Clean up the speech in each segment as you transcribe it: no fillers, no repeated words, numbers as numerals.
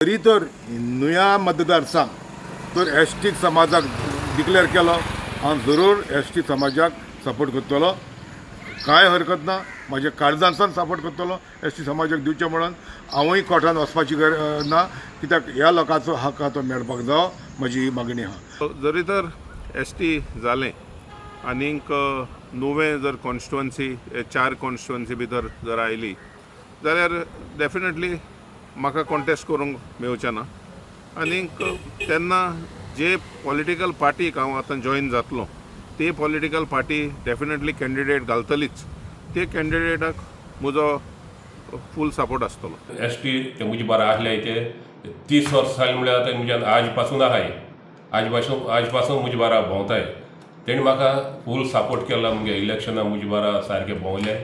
तरी तर नुया मतदारसंघ तर एस टी समाजाक डिक्लेअर केलो, हांव जरूर एस टी समाजाक सपोर्ट करतलो. कांय हरकत ना. म्हज्या काळजांतल्यान सपोर्ट करतलो एस टी समाजाक दिवचें म्हणून. हांवूय कोर्टान वचपाची गरज ना, कित्याक ह्या लोकांचो हक आहा, तो मेळपाक जावो, म्हजी ही मागणी आहा. जरी तर एस टी जालें आनीक नुवें जर कॉन्स्टिट्युअन्सी चार कॉन्स्टिट्युअन्सी भितर जर आयली जाल्यार डेफिनेटली म्हाका कॉन्टेस्ट करूंक मेवचें ना. आनीक तेन्ना जे पॉलिटिकल पार्टीक हांव आतां जॉयन जातलो, ते पॉलिटिकल पार्टी डेफिनेटली कॅन्डिडेट घालतलीच. ते कॅन्डिडेटाक म्हजो फूल सपोर्ट आसतलो. एस टी ते मुजे बारा आसले ते 30 वर्सां जालीं, म्हणल्यार ते म्हज्यान आज पासून आहाय, आज पासून मुजे बारा भोंवताय. तेणी म्हाका फूल सपोर्ट केला. मुगे इलेक्शनाक मुजे बारा सारके भोंवले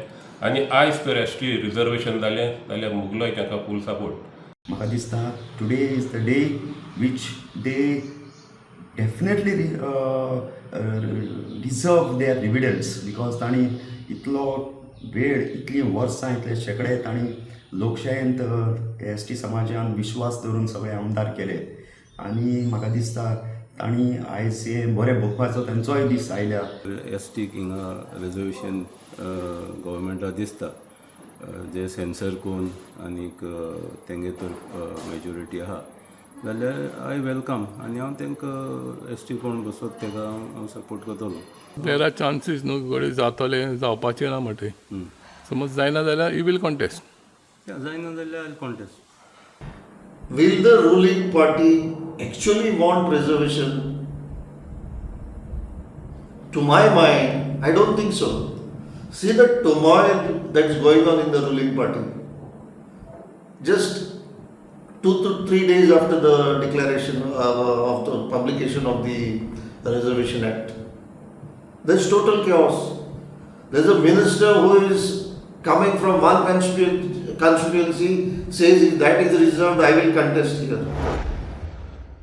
आनी आयज तर एस टी रिजर्वेशन जालें जाल्यार मुगलोय तांकां फूल सपोर्ट. म्हाका दिसता today is the day which they definitely deserve their dividends, because तांणी इतलो वेळ, इतलीं वर्सां, इतले शेंकडे तांणी लोकशायेंत एस टी समाजान विश्वास दवरून सगळे आमदार केले आनी म्हाका दिसता तांणी आयज हें बरें भोगपाचो तांचोय दीस आयल्या. एस टीक हिंगा रिजर्वेशन गव्हर्मेंटा दिसता, जे सेन्सर करून आनीक तेंगे तर मेजोरिटी आहा जाल्यार I welcome आनी हांव तांकां एस टी कोण बसत तेका हांव सपोर्ट करतलो. There are chances न्हू, घडये जातलें, जावपाचें ना म्हणटे. समज जायना जाल्यार you will contest? जायना जाल्यार I contest. Will the ruling party actually want reservation? To my mind, I don't think so. See the turmoil that's going on in the ruling party. Just 2 to 3 days after the declaration of the publication of the Reservation Act, there's total chaos. There's a minister who is coming from one constituency, says if that is reserved, I will contest here.